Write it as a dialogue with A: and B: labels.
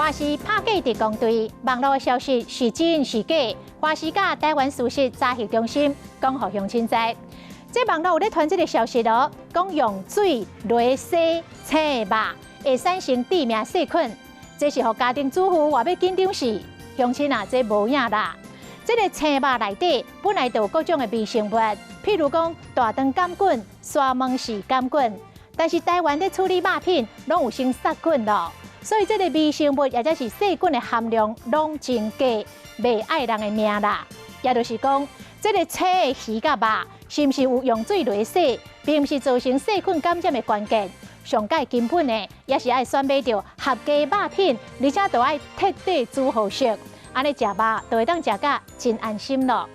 A: 華視拍假特工隊，網路的消息是真是假？華視佮台灣事實查核中心講予鄉親知。這網路有咧傳這个消息囉，講用水來洗青肉會產生致命細菌，這是予家庭主婦偌欲緊張時，鄉親啊，這無影啦。這个青肉內底本來就有各種的微生物，譬如講大腸桿菌、沙門氏桿菌，但是台灣咧處理肉品攏有先殺菌囉，所以這个微生物抑者是細菌的含量攏真低，袂愛人的命啦。也就是講，這个青的魚佮肉，是毋是有用水來洗，並毋是造成細菌感染的關鍵。上蓋根本的，也是愛選買著合格肉品，而且都愛徹底煮予熟，按呢食肉就會當食甲真安心囉。